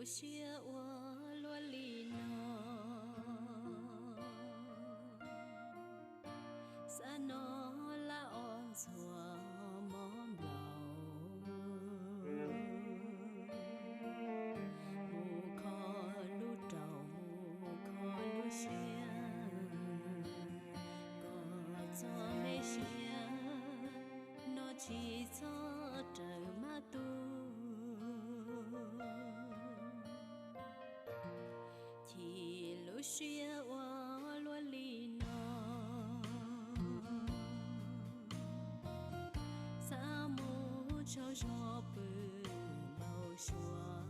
Siab ua luaj li no, xav no laj o ntxhuav mob nplaum, mus kho lub raum mus kho lub siab, kom txog me siab no tsis txhob raws mab tub. Chim lub siab ua luaj li no, xav mus tsaug zog pw npau suav,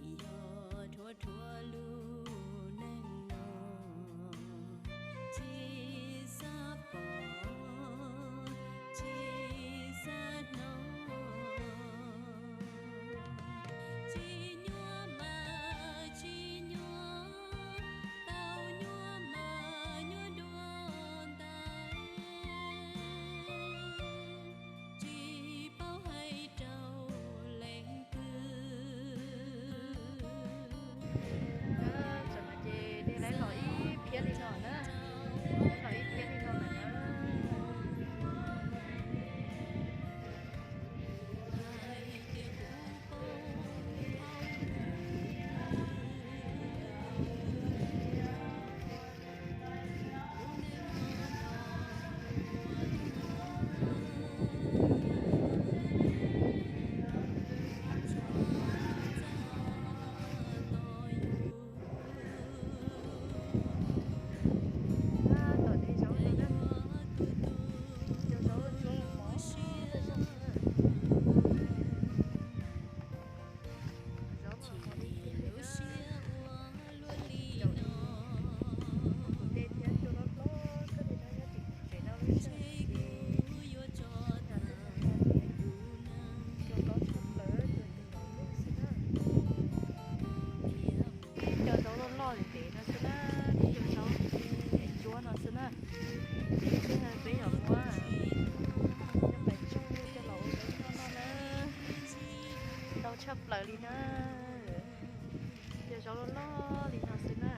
vim yog dhuav dhuav lub neej no, tsis xav pom, tsis xav hnov. Tsis nyuaj mas tsis nyuaj, tau nyuaj mas nyuaj dua ntais, tsis paub hais rau leej twg. Tam no ces dej laib los ib phiab li no na, laib los ib phiab li no lawm na. Tom tej zaub no na, cov zaub cua mos mos zog. Zaub no mos li thiab, caum ntej thiab cua loj hlob kawg li no nyob tim tsev no lub sij hawm no ces cua loj tshaj plaws cua tus no xwb na. Cov zaub loj loj ntev no xwb na, cov zaub cuab no xwb na. Peb yuav muab coj pais tsoo coj los ua zaub noj noj na. Ntau tshaj plaws li na. Cov zaub loj loj li no xwb na.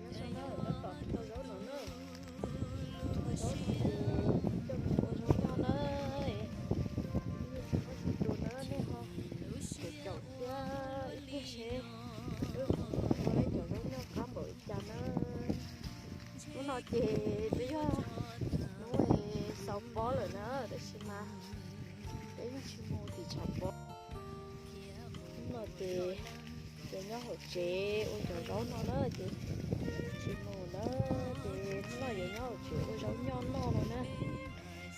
Qhov no yog sau no tab tom tau zaub no na. Tau zaub no ces coj mus ua zaub noj na. Yog tsis muaj tsis tus na nej ho caum caum thiab ib pliag seb wb ho ua ib cov zaub noj qab npaum li cas na. Hnub no ces twb yog hnub xaus pob lawm na, tab sis mas peb yeej tsis mus tim tshav pob. Hnub no ces cov nyob hauv tsev ua cov zaub no na ces tsis mus na, ces hnub no yuav nyob hauv tsev ua zaub noj noj no na.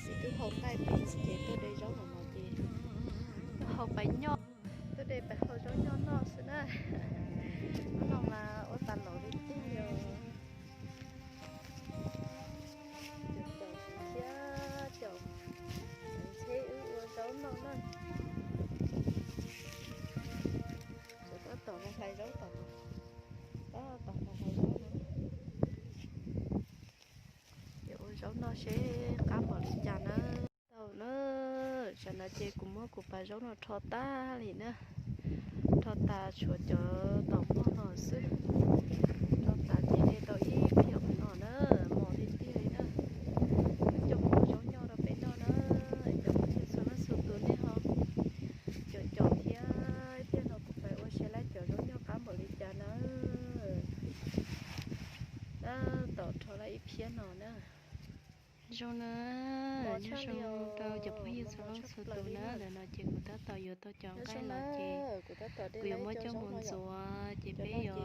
Ces twb hau nqaij pem no ces tuaj de zaub no no ces tuaj hau pais noj, tuaj de pais hau zaub noj noj xwb na. Hnub no mas ua tas laus li tiag li os. Caum caum thiab caum ntxheb wb ua zaub noj na. Tseem tab tom mus hlais zaub tom no, tab tom mus hlais zaub no. Zaub noj seb qab npaum li cas na. Tau na, tam no ces kuv muab kuv pas zaub no rho tag li na. Rho tas tshuav cov tom mog no xwb. Rho tas ces de tau ib phiab no na, mos tiag tiag li na. Coj mus ua zaub nyoj rau peb noj na. Cov phooj ywg txhua leej txhua tus nej ho caum caum thiab, ib pliag no kuv pais ua seb lawv cov zaub nyoj qab npaum li cas na. Tab tom rho lawm ib phiab no na. Zoo na, nyob zoo rau cov phooj ywg txhua leej txhua tus na. Ntawm no ces kuv tab tom yuav tau cov nqaij los ces kuv yuav muab coj mus ntxuav ces peb yuav,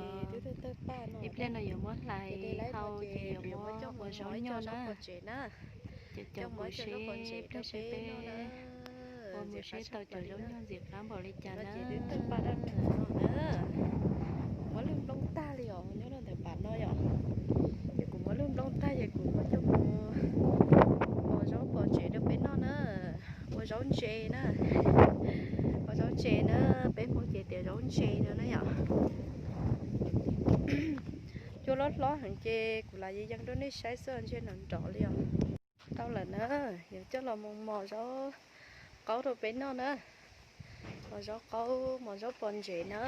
ib pliag no yuav muab hlais hau ces yuav muab ua zaub nyoj na. Ces caum kuv seb ib pliag seb peb ua mus seb tau cov zaub nyoj ntxim qab npaum li cas na. Muab lwg nplooj tag li os, nyob rau ntawm pas no yom. Ces kuv muab lwg nplooj tag ces kuv muab coj mus ua zaub pom ntses rau peb noj na. Ua zaub ntse na. Ua zaub ntse na, peb Hmoob ces tias zaub ntse no na yom. Cua loj hlob heev ces kuv lam yees yees rau nej saib xwb, ntshe nrov nrov li os. Tau lawm na, yuav coj los mus mos zaub qaub rau peb noj na. Mos zaub qaub, mos zaub pom ntses na.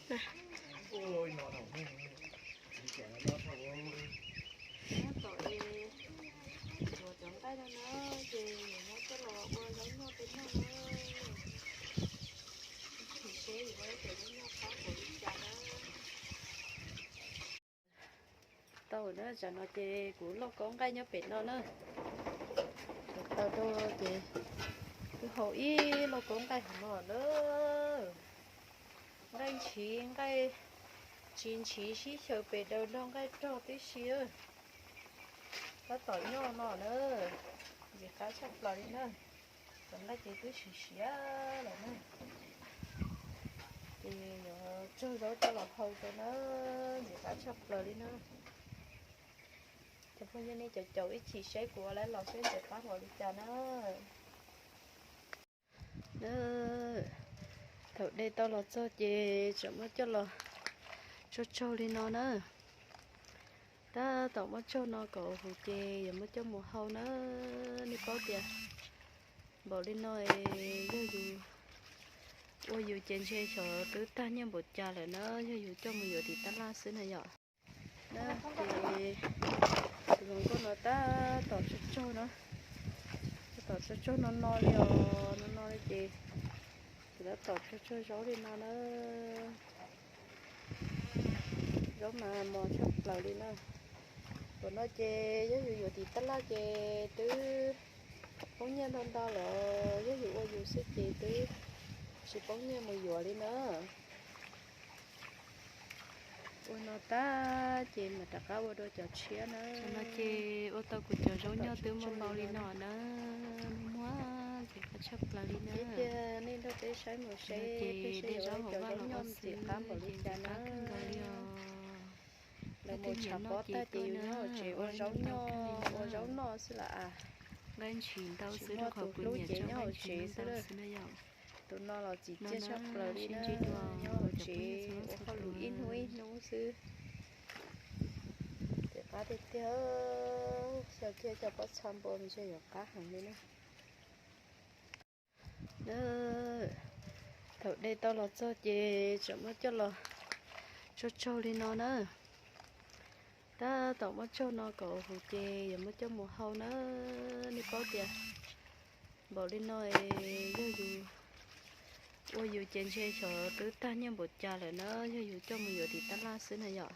Cov nqaij no na, ces yuav muab coj los ua zaub nyoj peb noj na. Seb yuav ua cov zaub nyoj qab npaum li cas na. Tau na, tam no ces kuv lauj kaub nqaij nyob pem no na. Tau rau ces twb hau ib lauj kaub nqaij hauv no na. Nqaij ntshiv, nqaij tsis ntshiv sib xyaw pes daws nrog nqaij rog tib si. Tab tom nyoj no na, ntxim qab tshaj plaws li na. Cov nqaij ces twb siav siav lawm na. Ces yuav tsaug zaub coj los hau rau na, ntxim qab tshaj plaws li na. Cov phooj ywg nej caum caum ib chim seb kuv ua lawv los seb ntxim qab npaum li cas na. Thaum de tau los txog ces tseem muab coj los tsaug tsaug li no na. Tab tom muab tsaug no kom huv ces yuav muab coj mus hau na. Nej paub tias npaum li no yog yus ua yus ces ntshe xyov twb tag nyiaj npaum cas lawm na, yog yus coj mus yuav tim tab laj xwb na yom. Na, ces tus hluas nkauj no tab tom tsaug tsaug no, tab tom tsaug tsaug no no li os, no no li ces kuv tab tom tsaug tsaug zaub li no na. Zaub mas mos tshaj plaws li na. Thaum no ces yog yus yuav tim tab laj ces twb poob nyiaj ntau ntau lawm, yog yus ua yus xwb ces twb tsis poob nyiaj mus yuav li na. Ua no tag ces mam rov qab ua dua cov tshiab na. Tam no ces ua tau kuv cov zaub nyoj twb muaj npaum li no na. Muaj muaj ntxim qab tshaj plaws li na. Ib pliag nej nrog peb saib mus seb peb saib yuav cov zaub nyoj ntxim qab npaum li cas na. Lawv mus tshav pob tag ces yus nyob hauv tsev ua zaub nyoj ua zaub noj xwb las as. Tsis muaj tus hlub ces nyob hauv tsev xwb. Tus no los txim txiaj tshaj plaws li na, nyob hauv tsev ua hauj lwm ib hnub ib hnub xwb. Ces qab tiag tiag, xyaw kiag cov pob txha npua ntshe yuav qab heev li na. Thaum de tau los txog ces tseem muab coj los tsaug tsaug li no na. Tab tom muab tsaug no kom huv ces yuav muab coj mus hau na. Nej paub tias npaum li no yog yus ua yus ces ntshe xyov twb tag nyiaj npaum cas lawm na, yog yus coj mus yuav tim tab laj xwb na yom.